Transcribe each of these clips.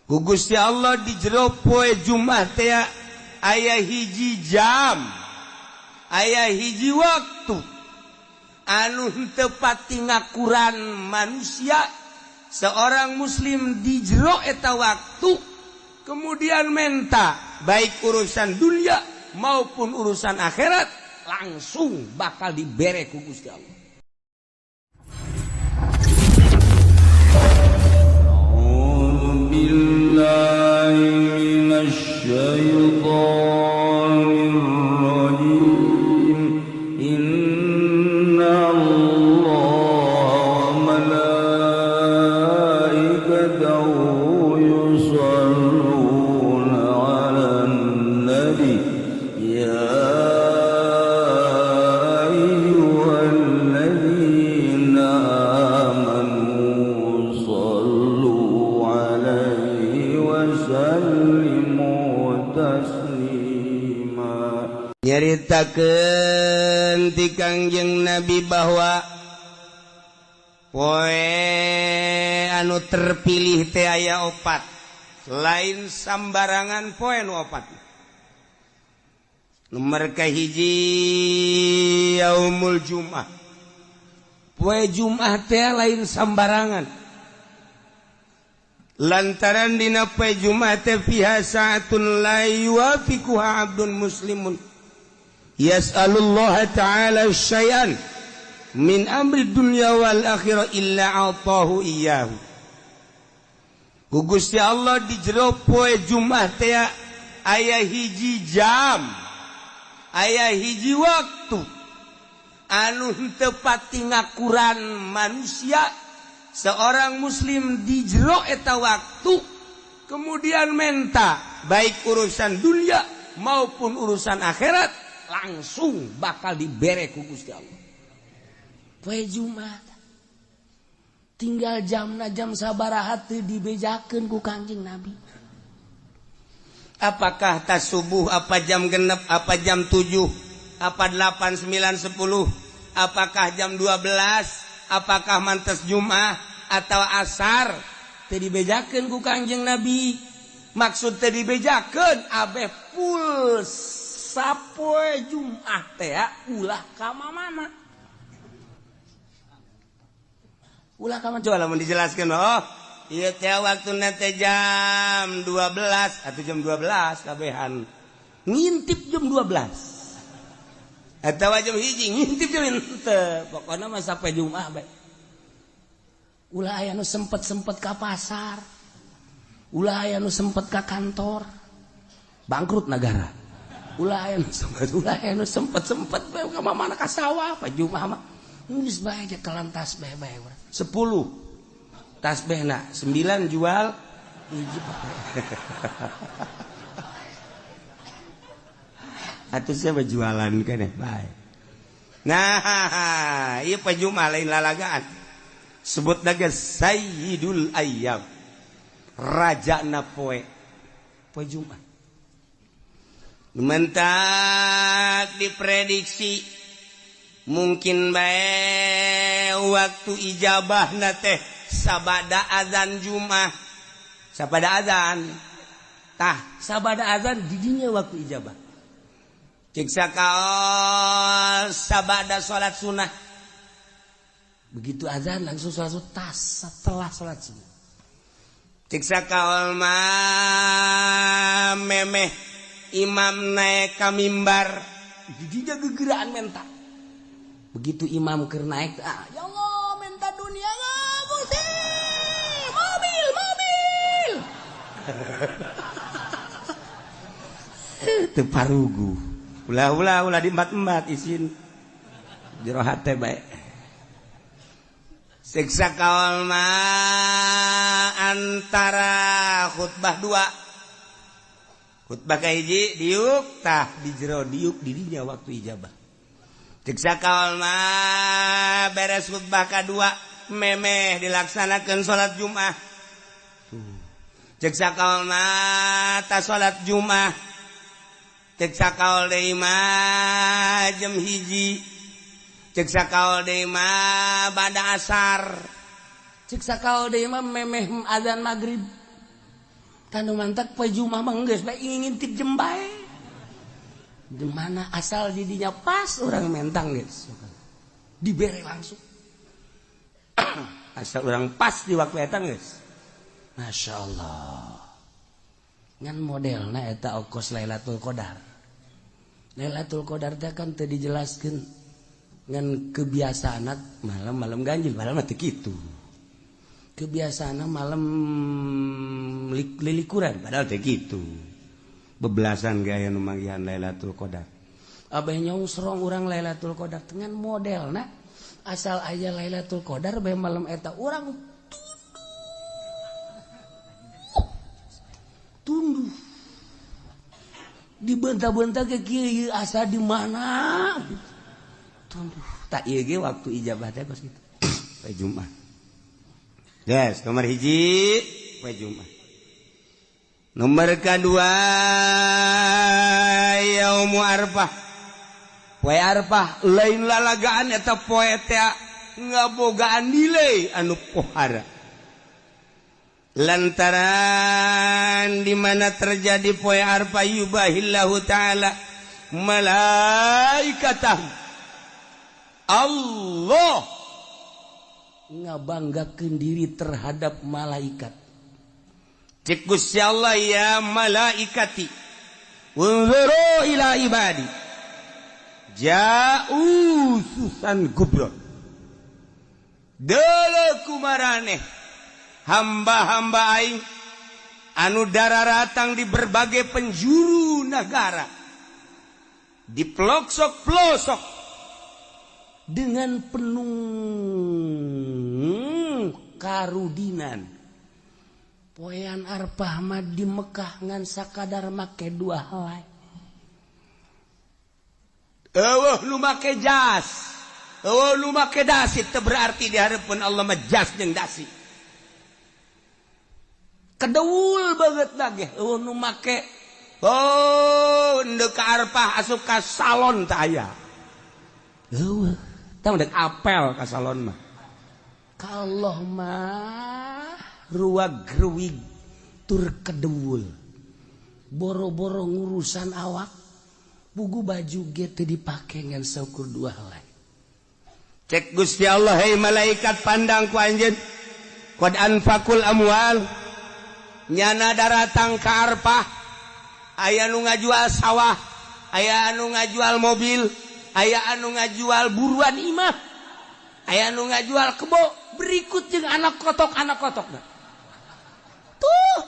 Ku Gusti Allah di jero poe Jumat teh aya hiji jam, aya hiji waktu anu henteu pati ngakuran manusia seorang muslim di jero eta waktu kemudian menta baik urusan dunia maupun urusan akhirat langsung bakal dibere ku Gusti Allah. أعوذ بالله من الشيطان الرجيم. إن الله وملائكته يصلون على النبي يا أيها الذين آمنوا صلوا عليه وسلموا تسليما. Nyaritakeun ti Kangjeng Nabi bahwa poe anu terpilih teh aya opat, lain sambarangan poe nu opat. Nomor kahiji yaumul Jum'ah. Poe Jum'ah teh lain sambarangan. Lantaran dina poe Jum'ah teh fiha sa'atun la yuwafiquha 'abdun muslimun yas'alullaha ta'ala syai'an min amri dunya wal akhirah illa 'atahu iyyahu. Ku Gusti Allah di jero poe Jumat teh aya hiji jam, aya hiji waktu anu henteu pati ngakuran manusia seorang muslim di jero eta waktu kemudian menta baik urusan dunia maupun urusan akhirat langsung bakal dibere ku Gusti Allah. Poe Jumat tinggal jamna jam sabaraha teu dibejakeun ku Kangjeng Nabi. Apakah tas subuh, apa jam genep, apa jam 7, apa 8, 9, 10, apakah jam 12, apakah mantes Jumat atau asar, teu dibejakeun ku Kangjeng Nabi. Maksud teu dibejakeun abeh full sapoe Jumat teh ulah ka mana. Ulah ka mana coba lamun dijelaskeun. Oh, ieu teh waktuna teh jam 12 atau jam 12 kabehan. Ngintip jam 12. Atawa jam 1 ngintip jam henteu. Pokona mah sampai Jumat bae. Ulah aya nu sempet-sempet ka pasar. Ulah aya nu sempet ka kantor. Bangkrut negara. Ulah aya nu sempet, ulah aya nu sempet-sempet bae ka mana ka sawah pa Jumat mah. Geus bae jekelan tasbih bae urang. 10 tasbihna, 9 jual hiji. Atuh siapa jualan keneh bae. Nah, ieu poe Jumat lain lalagaan. Sebut lagi Sayyidul Ayyam. Rajana poe. Poe Jumat. Mentak diprediksi mungkin bae waktu ijabahna teh sabada azan Jumat. Sabada azan. Tah, sabada azan didinya waktu ijabah. Cek sakaol sabada salat sunnah. Begitu azan langsung salat sunnah, tas setelah salat sunnah. Cek sakaol mah memeh imam naik ka mimbar didinya gegeraan menta. Begitu imam keur naik, ah ya Allah menta dunia Gusti. Mobil, mobil. Teu parugu. Ulah ulah ulah diembat-embat isin. Jero hate bae. Siksa kaol mah antara khutbah dua. Khutbah kahiji diuk tah di jero diuk dirinya waktu ijabah. Siksa kaol mah beres khutbah kadua memeh dilaksanakeun salat Jumat. Cek sakaol mah ta salat Jumat. Cek sakaol deui mah jam 1. Cek sakaol deui mah bada asar. Cek sakaol deui mah memeh azan maghrib. Tanu mantak poe Jumat mah geus bae ngintip jem bae. Di mana asal didinya pas orang mentang geus. Dibere langsung. Asal orang pas di waktu eta geus. Masya Allah. Ngan modelna eta okos Lailatul Qadar. Lailatul Qadar teh kan teu dijelaskeun ngan kebiasaan malam-malam ganjil, malam mah teu kitu. Kebiasaan malam lilikuran padahal teu kitu. Bebelasan gaya nu manggihan Lailatul Qadar. Abah nyongsrong urang Lailatul Qadar dengan modelna asal aya Lailatul Qadar bae malam eta urang tunduh. Dibentah-bentah ke kieu asa di mana? Tunduh. Tak ieu ge waktu ijabah teh kos kitu. Poe Jumat. Yes, nomor hiji poe Jumat. Nomor kedua yaumu Arfah. Poe Arfah lain lalagaan eta poe teh ngabogaan nilai anu pohara. Lantaran di mana terjadi poe Arfah yubahillahu ta'ala malaikatah. Allah ngabanggakeun diri terhadap malaikat. Cek Gusti Allah ya malaikati unzuru ila ibadi ja'u susan gubron. Deuleu kumaraneh hamba-hamba aing anu dararatang di berbagai penjuru negara, di pelosok-pelosok dengan penuh karudinan. Poean Arfah mah di Mekah ngan sakadar make dua helai. Eueuh nu make jas, eueuh nu make dasi, teu berarti di hareupeun Allah mah jas jeung dasi. Kedeul banget lagi eueuh nu make oh ndek ka Arfah asup ka salon teh aya. Eueuh tah ndek apel ka salon mah. Ka Allah mah ruag-ruwig tur kedeul. Boro-boro ngurusan awak, bugu baju ge teu dipake ngan saukur dua helai. Cek Gusti Allah, hei malaikat pandang ku anjeun. Qad anfaqul amwal. Nyana daratang ka Arfah, aya nu ngajual sawah, aya anu ngajual mobil, aya anu ngajual buruan imah, aya anu ngajual kebo, berikut jeung anak kotok-anak kotokna. Tuh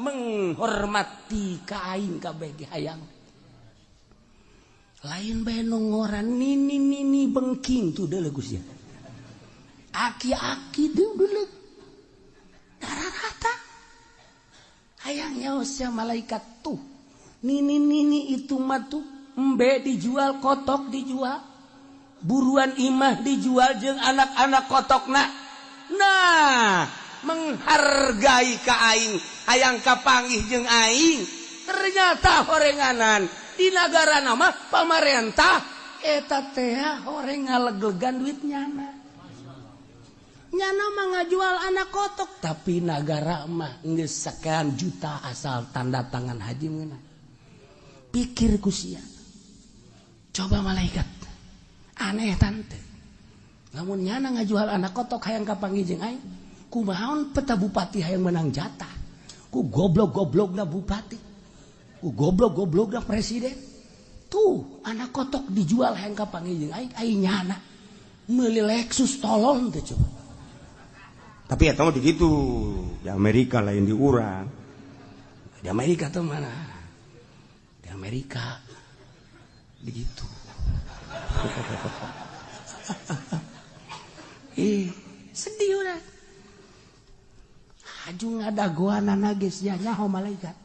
menghormati ka aing kabeh ge hayang. Lain bae nu ngoran nini-nini bengking tuh deuleu Gusti. Aki-aki deuleu. Dararata. Hayangnya usia malaikat tuh nini-nini itu mah tuh embe dijual, kotok dijual, buruan imah dijual jeung anak-anak kotokna. Nah, menghargai ka aing, hayang kapanggih jeung aing. Ternyata horenganan di nagara nama pamarentah eta teh horeng ngaleglegan duit nyana. Nyana mah ngajual anak kotok, tapi nagara mah geus sekian juta asal tanda tangan haji meunang. Pikir ku sia. Coba malaikat. Aneh tante. Lamun nyana ngajual anak kotok hayang kapanggih jeung aing, kumaha peta bupati hayang menang jatah. Ku goblok-goblokna bupati. Ku goblok-goblokna presiden. Tuh anak kotok dijual hayang kapanggih jeung aing, aing nyana meuli Lexus tolong teh coba. Tapi ya tahu begitu di Amerika lain di urang. Di Amerika tuh mana? Di Amerika begitu. Sedih udah. Haju ngadagoanana geus nya nyaho malaikat.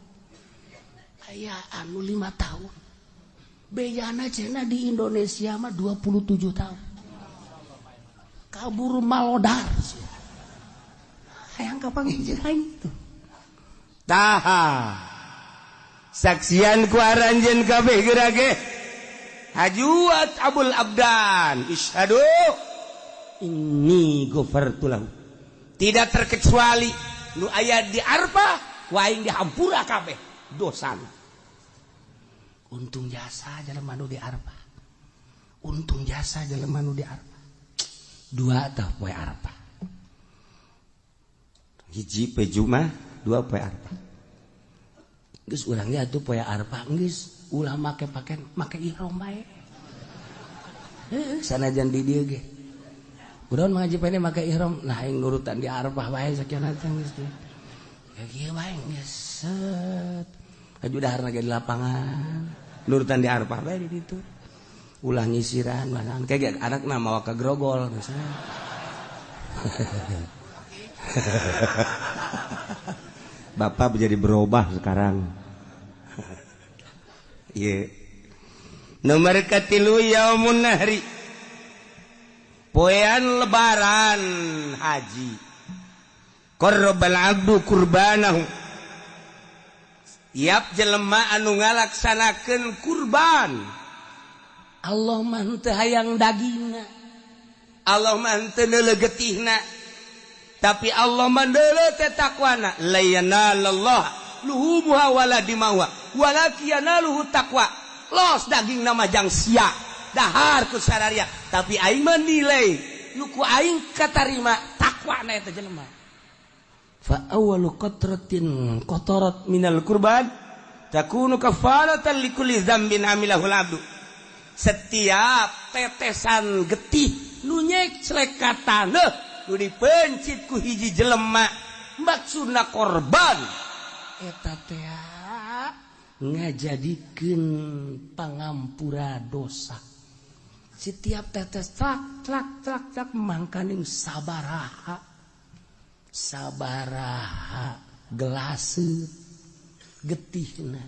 Aya anu 5 tahun. Bejana cenah di Indonesia mah 27 tahun. Kabur malodar. Hayang kapanggih jeung aing tuh. Taha. Saksian ku aranjeun kabeh geura ge. Hajuat Abul Abdan isyhadu inni ghafartu lahu. Tidak terkecuali nu aya di Arfah Ku aing dihampura kabeh dosana. Untung jasa jelema nu di Arafah. Untung jasa jelema nu di Arafah. Dua tah poe Arafah. Hiji poe Jumat, dua poe Arafah. Geus urang ge atuh poe Arafah geus ulah make pakaian, make ihram bae. Heuh, sanajan di dieu ge. Urang mah ngaji pene make ihram, nah aing nurutan di Arafah bae sakieu teh geus teh. Ya kieu bae geus set. Aju daharna ge di lapangan. Nurutan di Arafah bae di ditu. Ulah nyisiran mana kayak anakna mawa ka grogol misalnya. Bapak menjadi berubah sekarang. Iya. Nomor katilu yaumun nahri. Poean lebaran haji. Qarrabal abdu kurbanahu. Tiap jelema anu ngalaksanakeun kurban. Allah mah henteu hayang dagingna. Allah mah henteu neuleuh getihna. Tapi Allah mah neuleuh teh takwana. La yanalallah luhumuha wala dimauha walakin yanaluhu taqwa. Los daging nama jang sia dahar ku sararia, tapi aing mah nilai nu ku aing katarima takwana eta jelema. Fa awwalu qatratin qatarat minal kurban takunu kafaratan likulli dzambin amilahul abdu. Setiap tetesan getih nu nyeclek ka taneuh nu dipencit ku hiji jelema maksudna korban eta teh ngajadikeun pangampura dosa. Setiap tetes trak trak trak trak mangkaning sabaraha sabaraha gelase getihna.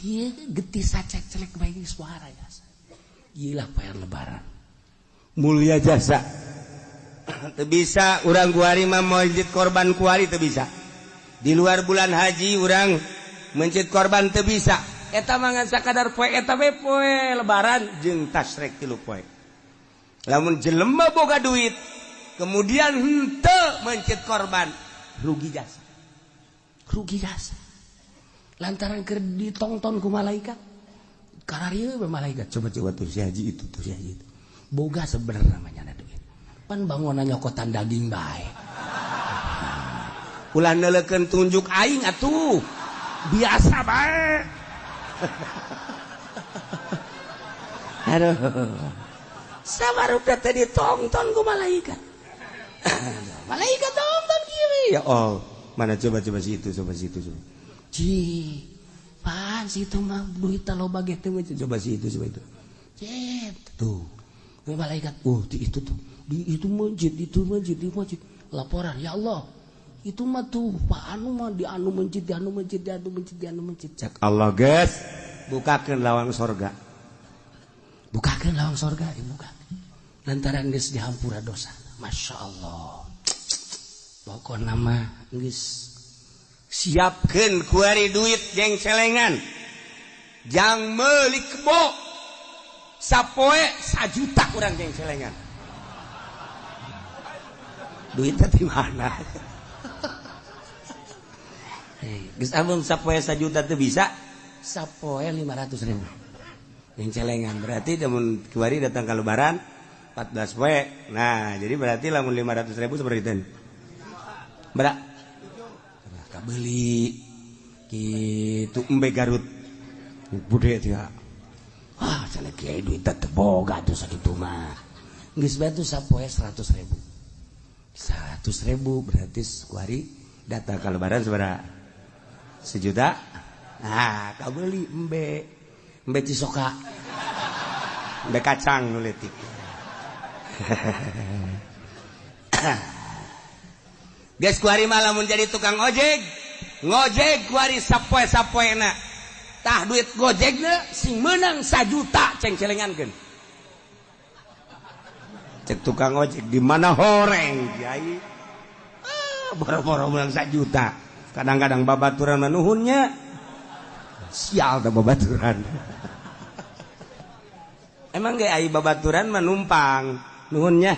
Ieu getih sacek-celek bae suara jasa. Ieu lah poean lebaran. Mulia jasa. Teu bisa urang kuari mah mencit korban kuari teu bisa. Di luar bulan haji urang mencit korban teu bisa. Eta mah ngan sakadar poe eta we poe lebaran jeung tasrek tilu poe. Lamun jelema boga duit kemudian henteu mencit korban, rugi jasa. Rugi jasa. Lantaran keur ditongton ku malaikat. Kararieu we malaikat. Coba-coba tuh si haji itu, tuh si haji itu. Boga sebenarnya namanya ada duit. Pan bangunan nyokotan daging bae. Ulah neuleukeun tunjuk aing atuh. Biasa bae. Aduh. Sabarupa teh ditongton ku malaikat. Malaikat tonton kieu. Ya Allah, mana coba-coba si itu, coba si itu, coba. Ci, pan si itu mah duit loba ge teh coba si itu, coba itu. Cep, tuh. Malaikat, oh di itu tuh. Di itu masjid, itu masjid, di masjid. Laporan, ya Allah. Itu mah tuh Pak anu mah di anu masjid, di anu masjid, di anu masjid, di anu masjid. Cek Allah, guys. Bukakeun lawang sorga. Bukakeun lawang sorga, dibuka. Lantaran geus dihampura dosa. Masya Allah. Pokona mah geus siapkeun kuari duit jeung celengan. Jang meuli kebo. Sapoe sajuta urang jeung celengan. Duitnya di mana? Geus amun sapoe sajuta teu bisa, sapoe 500.000. Yang celengan berarti lamun kuari datang ke lebaran 14 poe. Nah, jadi berarti lamun 500.000 seperti itu. Berak. Kabeli kitu embe Garut. Bude teh. Ah, cenah kiai duit teh boga atuh sakitu mah. Geus bae tuh sapoe 100.000. 100.000 berarti kuari datang ke lebaran sabaraha? Sejuta. Nah, kabeli embe. Embe cisoka. Embe kacang nu leutik. Geus kuari mah lamun jadi tukang ojek, ngojek kuari sapoe-sapoena. Tah duit gojekna sing meunang sajuta ceng-celengankeun. Cek tukang ojek di mana horeng kiai. Ah, boro-boro meunang sajuta. Kadang-kadang babaturan manuhunnya. Sial tah babaturan. Emang ge ai babaturan mah numpang nuhunnya.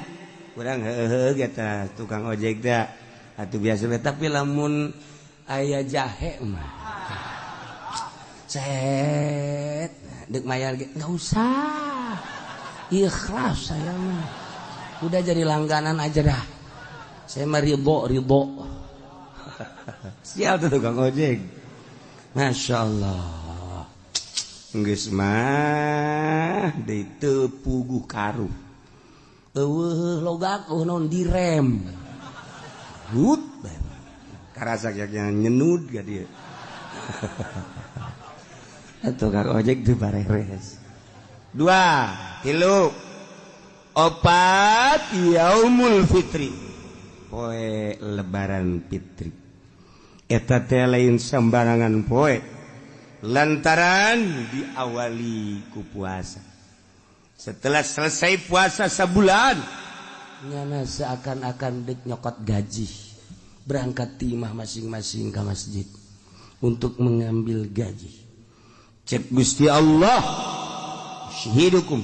Urang heuheuh ge tah tukang ojek teh. Atuh biasa we, tapi lamun Aya jahe mah. Set, dek mayar ge enggak usah. Ikhlas saya mah. Udah jadi langganan aja dah. Saya mah ridho, ridho. Sial tuh tukang ojek. Masya Allah. Geus mah deui teu puguh karuh. Eueuh logak eueuh naon direm. Hut. Karasa yang nyenud ga dia. Tukang ojek tuh bareres. Dua, tilu, opat, yaumul fitri. Poe lebaran fitri. Eta teh lain sembarangan poe. Lantaran diawali ku puasa. Setelah selesai puasa sebulan, nyana seakan-akan dek nyokot gaji. Berangkat timah masing-masing ke masjid untuk mengambil gaji. Cek Gusti Allah, syahidukum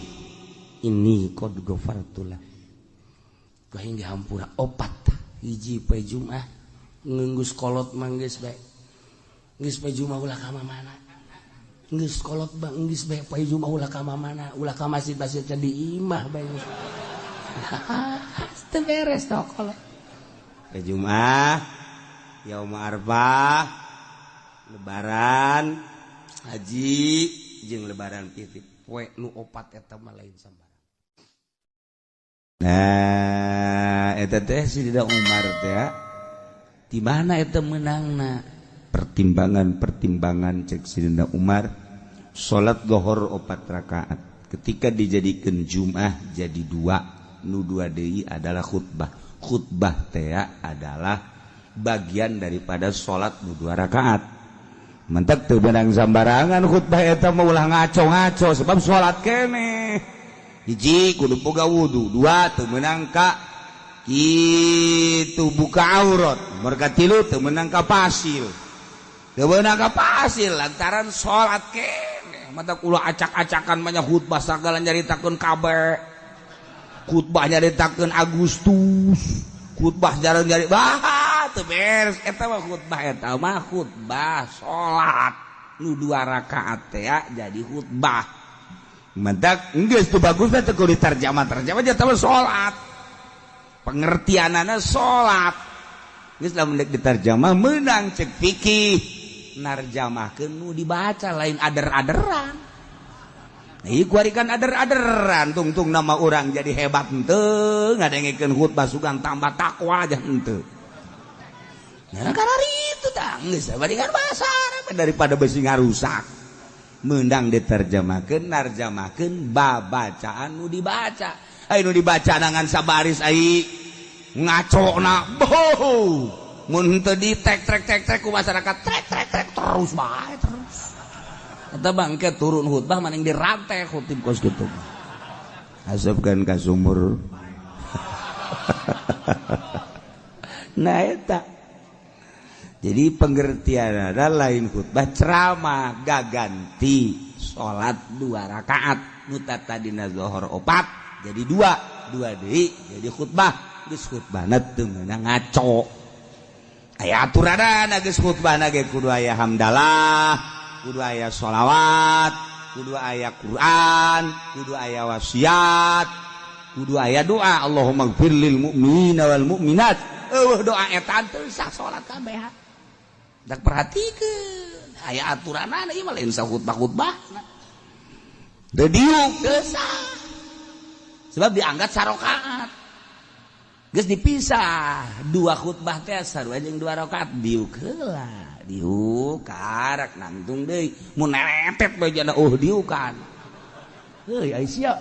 ini qad ghafartulah. Ku aing dihampura opat hiji poe Jumat ngenggus kolot mah geus bae. Geus poe Jumat ulah ka mana? Geus kolot bang geus bae poe Jumat ulah ka mana? Ulah ka masjid-masjid di imah bae. Teu beres toh kolot. Poe Jumat, yaum Arfah, lebaran haji jeung lebaran fitri poe nu opat eta mah lain sambarang. Nah, eta teh Sidina Umar teh di mana eta meunangna? Pertimbangan-pertimbangan cek Sidina Umar, salat zuhur 4 rakaat. Ketika dijadikan Jumat jadi 2, nu 2 deui adalah khutbah. Khutbah teh adalah bagian daripada salat nu 2 rakaat. Mentek teu beunang sambarangan khutbah eta mah ulah ngaco-ngaco sebab salat keneh. Hiji kudu boga wudu, dua teu meunang ka kitu buka aurat, merga tilu teu meunang ka pasil. Teu meunang ka pasil lantaran salat keneh. Mata ulah acak-acakan banyak khutbah sagala nyaritakeun kabeh. Khutbah nyaritakeun Agustus, khutbah jarang nyari bah teu beres eta mah khutbah eta mah khutbah salat nu 2 rakaat teh jadi khutbah. Mentak geus teu bagus teh kudu diterjemah terjemah jadi mah salat. Pengertianana salat. Geus lamun deuk diterjemah meunang cek fikih narjamahkeun nu dibaca lain ader-aderan. Ieu kuari kan ader-aderan tungtung nama urang jadi hebat henteu ngadengekeun khutbah sugan tambah takwa aja henteu. Nah, karena itu tangis bandingan bahasa Arab daripada besi ngarusak. Meundang diterjemahkeun narjamahkeun babacaan nu dibaca. Ai nu dibaca nangan sabaris ai ngacona. Boh. Mun henteu di tek trek tek trek ku masyarakat trek trek trek terus bae terus. Eta bangke turun khutbah maning dirantai khutib kos kitu. Asupkeun ka sumur. Nah eta. Jadi pengertian ada lain khutbah ceramah gaganti salat 2 rakaat nu tadina zuhur 4 jadi 2, 2 deui jadi khutbah. Geus khutbahna teu meunang ngaco. Aya aturanana geus khutbahna ge kudu aya hamdalah, kudu aya sholawat, kudu aya Quran, kudu aya wasiat, kudu aya doa Allahumma gfir lil mu'minina wal mu'minat. Eueuh doa eta teu sah salat kabeh. Dak perhatikeun aya aturanana ieu mah lain sah khutbah-khutbah. Teu diuk teu sah. Sebab dianggap sarokaat. Geus dipisah 2 khutbah teh sarua jeung 2 rakaat diuk heula. Diuk karak nangtung deui mun neretet bae jana oh diukan. Heuy ai sia.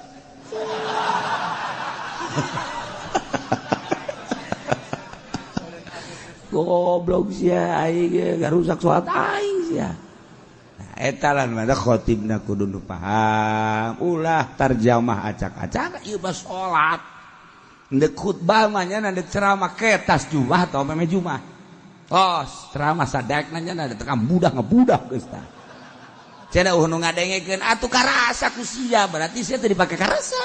Goblok sia aing ge ngarusak salat aing sia. Nah eta lan mah khotibna kudu nu paham ulah tarjamah acak-acak ieu mah salat. Ndek khutbah mah nya ndek ceramah ketas Jumat atau meme Jumat. Tos ceramah sadekna nya tekan budak ngebudak geus tah. Cenah eueuh nu ngadengekeun atuh karasa ku sia berarti sia teu dipake karasa.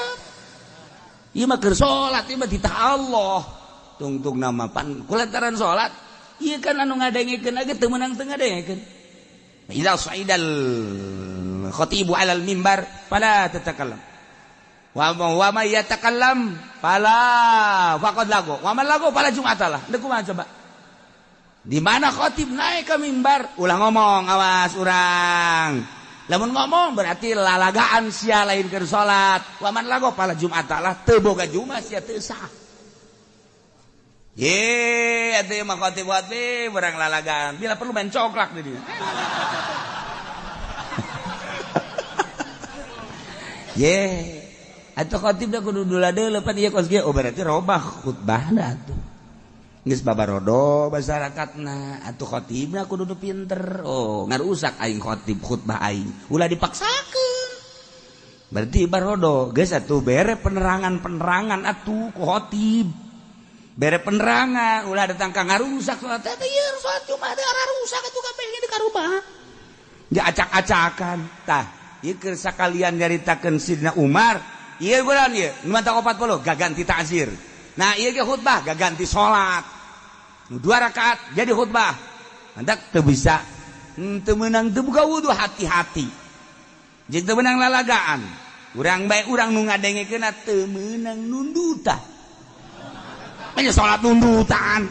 Ieu mah keur salat ieu mah titah Allah. Tungtung nama pan kulantaran salat Ieu kan anu ngadengekeun ge teu meunang teu ngadengekeun. Idza sa'idal khatibu 'alal mimbar fala tatakallam. Wa ma yatakallam fala faqad lago. Wa man lago fala jum'atalah. Deuk kumaha coba? Di mana khotib naik ke mimbar ulah ngomong, awas urang. Lamun ngomong berarti lalagaan sia lain keur salat. Wa man lago fala jum'atalah, teu boga jumat sia teu sah. Ye, atuh mah khotib-khotib urang lalagaan. Bila perlu main coklat di dieu. Ye, atuh khotib da kudu dula deuleu pan ieu kos kieu. Oh berarti robah khutbahna atuh. Geus babarodo masyarakatna atuh khotibna kudu nu pinter. Oh, ngarusak aing khotib khutbah aing. Ulah dipaksakeun. Berarti barodo geus atuh bere penerangan-penerangan atuh ku khotib. Bere penerangan ulah datang ka ngarusak salat teh ieu salat Jumat teh rusak atuh kabeh ge dikarubah. Dia acak-acakan tah. Ieu keur sakalian nyaritakeun Sidna Umar, ieu bulan ieu nu mata 40 gaganti ta'zir. Nah ieu ge khutbah gaganti salat. Nu 2 rakaat jadi khutbah. Mantak teu bisa teu meunang teu buka wudu hati-hati. Jeung teu meunang lalagaan. Urang bae urang nu ngadengekeunna teu meunang nundutan. Nya salat nundutan.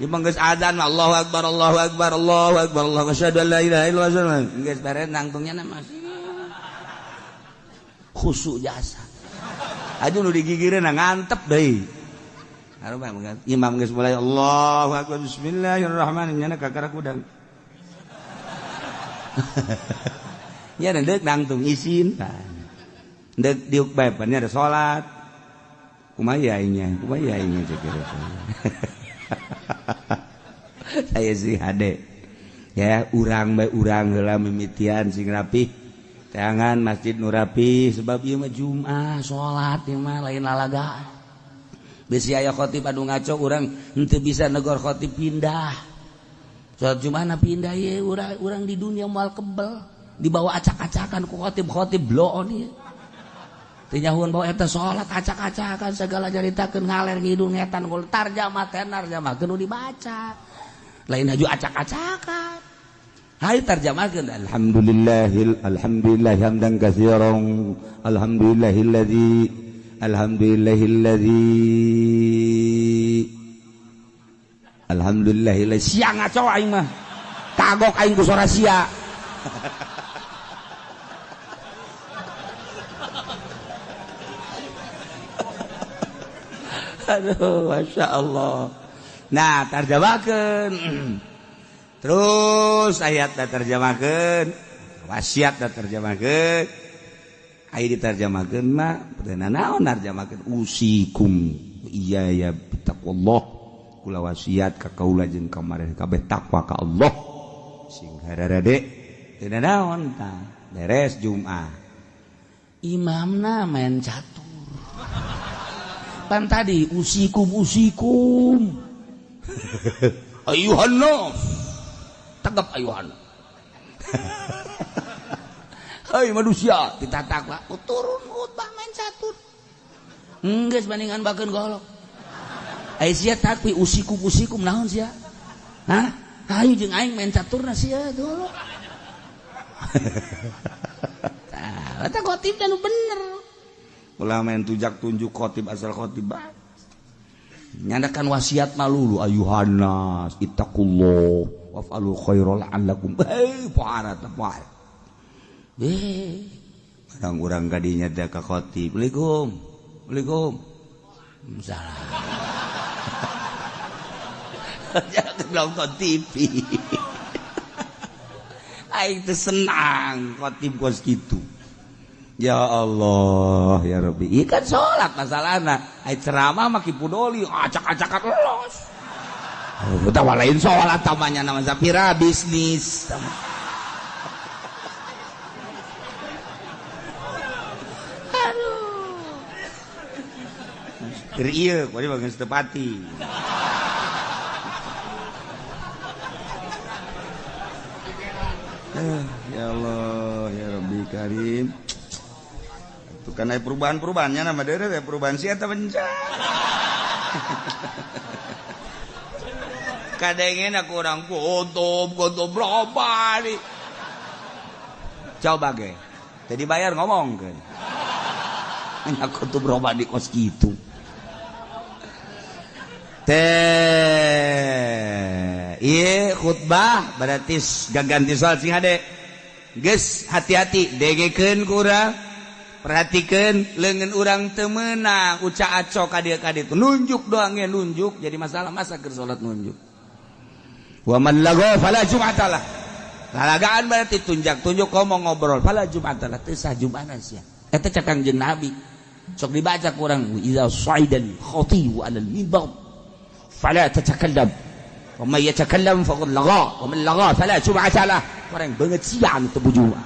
Ieu mah geus azan Allahu akbar Allahu akbar Allahu akbar Allahu asyhadu an la ilaha illallah. Geus beres nangtungnya mah khusyuk jasa. Aduh nu digigireun ngantep deui. Arubah imam geus mulai Allahu akbar bismillahirrahmanirrahim nya kakara kudang. Nya deuk nangtung isin. Deuk diuk bae pan nya ada salat. Kumaha aingnya? Kumaha aingnya cek Saya sih hade. Ya urang bae urang heula mimitian sing rapih. Tangan masjid nu rapi sebab ieu mah Jumat salat ieu mah lain lalagaan. Bisi aya khotib anu ngaco urang henteu bisa negor khotib pindah. Salat Jumat pindah ieu urang di dunia moal kebel dibawa acak-acakan ku khotib-khotib bloon ieu. Teu nyahuan bawa eta salat acak-acakan segala caritakeun ngaler ngidul ngetan gol tarjamah tenar jamahkeun nu dibaca. Lain haju acak-acakan. Hai tarjamahkeun alhamdulillahil alhamdulillah hamdan katsiran alhamdulillahilladzi alhamdulillahilladzi alhamdulillahilladzi sia ngaco aing mah kagok aing ku sora sia. Aduh Masya Allah. Nah tarjamahkeun terus ayat da terjemahkeun wasiat da terjemahkeun aya diterjemahkeun mah teu naon narjemahkeun usikum iya ya taqwallah kula wasiat ka kaula jeung ka mareh kabeh takwa ka Allah sing hararade teu naon tah beres Jumat imamna main catur pan tadi usikum usikum ayuhan nas tegap ayuhan. Hei manusia ditatak lah turun khutbah main catur. Geus bandingan bakeun golok. Ai sia takwi usikum usikum naon sia? Hah? Hayu jeung aing main caturna sia golok. Tah, eta khotib nu bener. Ulah main tujak tunjuk khotib asal khotib bae. Nyandakan wasiat malulu ayuhan nas ittaqullah waf'alu khairal la'allakum eh pohara teh poe. Eh barang urang kadinya teh ka khotib. Assalamualaikum. Assalamualaikum. Salah. Jangan nonton TV. Aing teh senang khotib kos kitu. Ya Allah ya Rabbi. Ieu kan salat masalahna. Ai ceramah mah kipudoli acak-acakan los. Oh, tawa lain salat tamanya nama Zapira bisnis. Aduh. Keur ieu kuari bageus teu pati. Ya Allah ya Rabbi Karim. Itu kan aya perubahan-perubahannya nama deure perubahan sia eta bencana. Kadengena aku orang kotob kotob loba nih. Coba ge. Tadi bayar ngomong kan. Aku tuh berubah di kos gitu. Teh, iya khutbah berarti gaganti soal sing hade. Geus hati-hati dengekeun ku urang. Perhatikeun leungeun urang teu meunang uca aco ka dieu ka ditu. Nunjuk doang ge nunjuk jadi masalah masa keur salat nunjuk. Wa man lagha fala jum'atalah. Lalagaan berarti tunjak-tunjuk ngomong ngobrol fala jum'atalah teu sah jum'ahna sia. Eta cek Kangjeng Nabi. Sok dibaca kurang idza sa'idal khatibu 'ala al-minbar fala tatakallam wa may yatakallam faqad lagha wa man lagha fala jum'ata lah. Orang banget sia anu teu bujuma.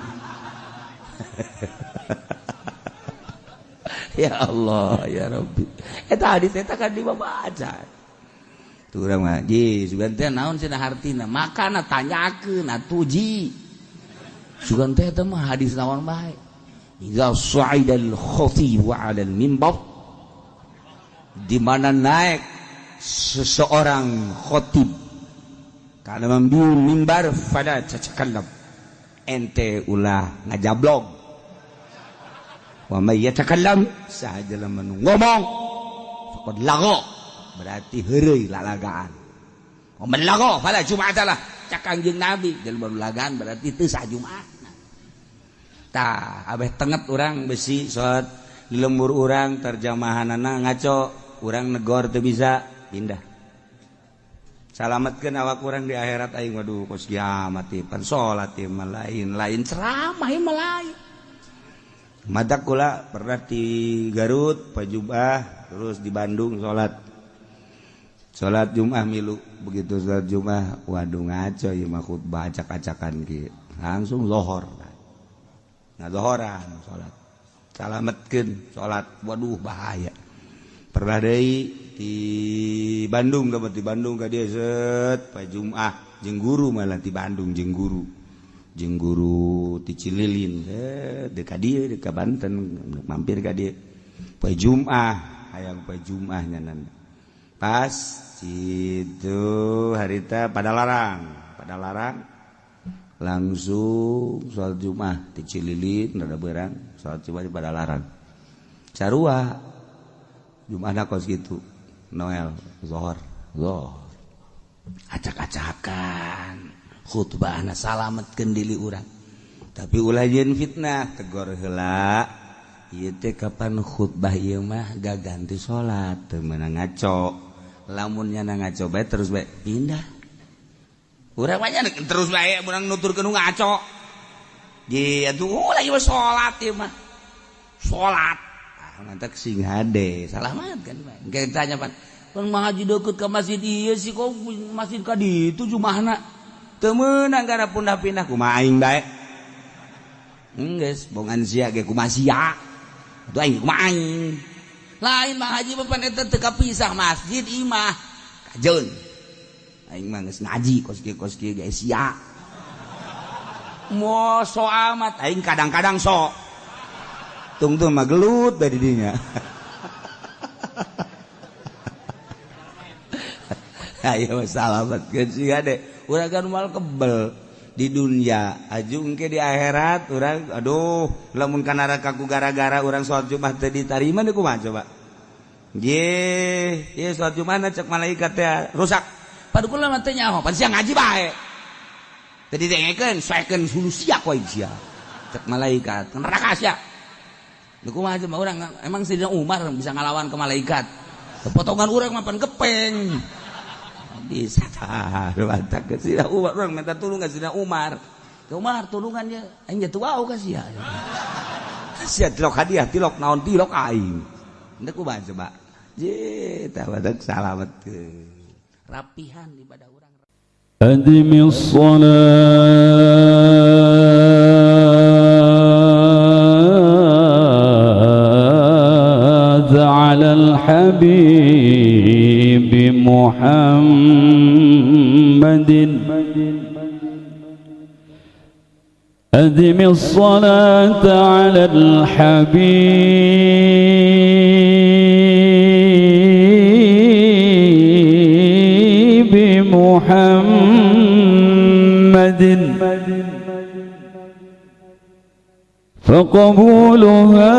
Ya Allah ya Rabbi. Eta hadis eta kan dibaca. Tuh urang mah ji sugan teh naon cenah hartina? Makana tanyakeun atuh ji. Sugan teh eta mah hadis naon bae. Idza sa'idal khatibu 'ala al-minbar, di mana naik seseorang khatib kana mambiun mimbar fala tatakallam, ente ulah ngajablog, wa may yatakallam saha jelema nu ngomong faqad lagha, berarti heureuy lalagaan, wa man lagha fala jum'atalah, cak Kangjeng Nabi jelema nu lagaan berarti teu sah Jumat. Tah, abeh tenget urang besi salat di lembur urang terjemahanana ngaco, urang negor teu bisa pindah. Salametkeun awak urang di akhirat aing waduh kos kiamat ieu pan salat ieu mah lain lain ceramah ieu mah lain. Matak kula pernah di Garut pajubah terus di Bandung salat. Salat Jumat milu, begitu salat Jumat waduh ngaco ieu mah khutbah acak-acakan kieu. Langsung lohor. Ngazohoran salat. Salametkeun salat, waduh bahaya. Pernah deui di Bandung, dapat di Bandung ka dieu set pa Jumat jeung guru malah di Bandung jeung guru. Jeung guru ti Cililin deuk ka dieu deuk ka Banten mampir ka dieu. Pa Jumat hayang pa Jumat nyanan. Pas situ harita pada larang langsung sholat Jumat di Cililin rada berang sholat Jumat di Padalarang sarua Jumatna kos kitu Noel zohor zohor acak-acakan khutbahna salametkeun diri urang tapi ulah jeung fitnah tegor heula ieu teh kapan khutbah ieu mah gaganti salat teu meunang ngaco lamun nyana ngaco bae terus bae pindah. Urang mah terus bae urang nuturkeun nu ngaco. Di atuh ulah ieu salat ieu mah. Salat. Ah mantak sing hade, salamat kan bae. Engke tanya pan, "Pan ngaji deukeut ka masjid ieu sih kok masjid ka ditu jumahna?" Teu meunang gara pindah-pindah kumaha aing bae. Geus bongan sia ge kumaha sia. Atuh aing kumaha aing. Lain mah haji mah pan eta teu kapisah masjid imah. Kajeun. Aing mah geus ngaji kos kieu ge sia. Mo so amat aing kadang-kadang sok. Tungtung mah gelut bae di dinya. Ayo salametkeun sia de. Urang kan moal kebel di dunia, ajung ke di akhirat urang aduh lamun ka neraka ku gara-gara urang salat Jumat teu ditarima deui kumaha coba. Ye, ieu salat Jumat cek malaikat teh rusak. Padu kula mah teu nyaho, pan sia ngaji bae. Teu didengekeun, soekeun hulu sia ku aing sia. Cek malaikat, neraka sia. Leu kumaha coba urang emang Sayyidina Umar bisa ngalawan ke malaikat. Potongan urang mah pan gepeng. Bisa tah, batak ke Sayyidina Umar urang minta tulung ka Sayyidina Umar. Ke Umar tulungan ye, aing jatuh wau ka sia. Sia tilok hadiah, tilok naon tilok aing. Henteu kumaha coba. Je, tah batak salametkeun. Rapihan ibadah urang. Adimis shalat 'ala al-habib Muhammadin. Adimis shalat 'ala al-habib محمد فقبولها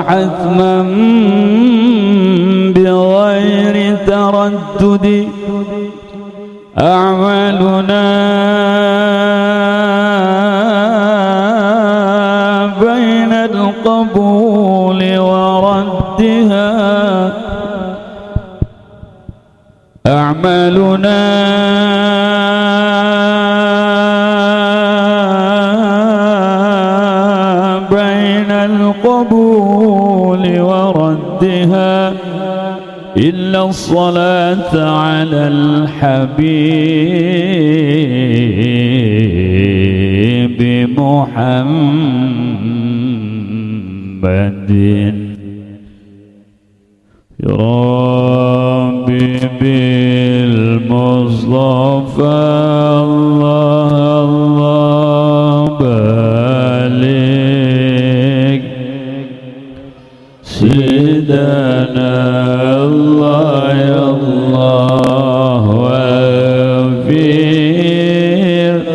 حتما بغير تردد. أعمالنا بين القبول وردها، أعمالنا بين القبول وردها إلا الصلاة على الحبيب محمد. يا ربي بالمصطفى الله الله بلغ سيدنا الله يا الله واغفر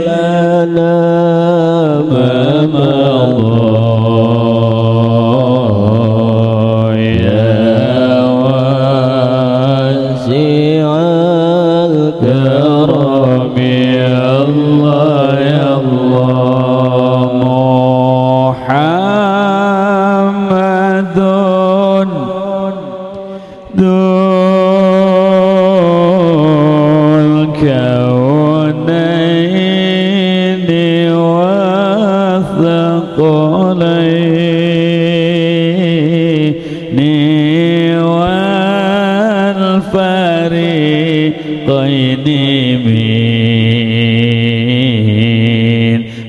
لنا ما مضى يا واسع الكرم يا الله يا الله. محمد ذو الكونين والثقلين والفريقين من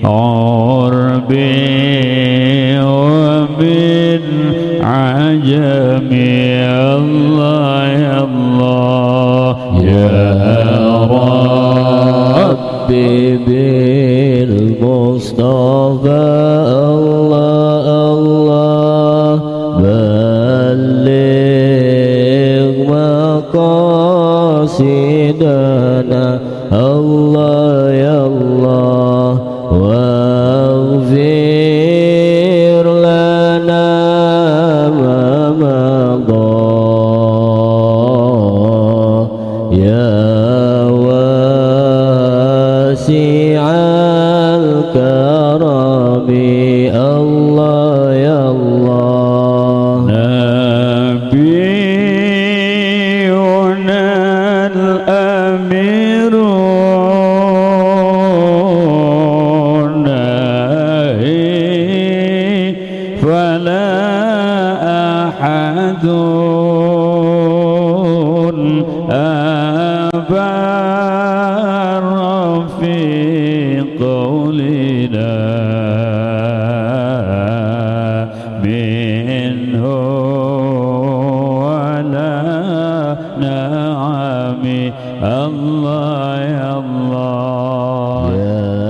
عرب ومن عجم. الله يا الله يا ربي بالمصطفى الله الله بلغ مقاصدنا الله يا الله واغفر لنا ما مضى يا واسع الكرم الله يا الله. نبينا الأمير فلا أحد أبر في قولنا منه ولا نعم. الله يا الله يا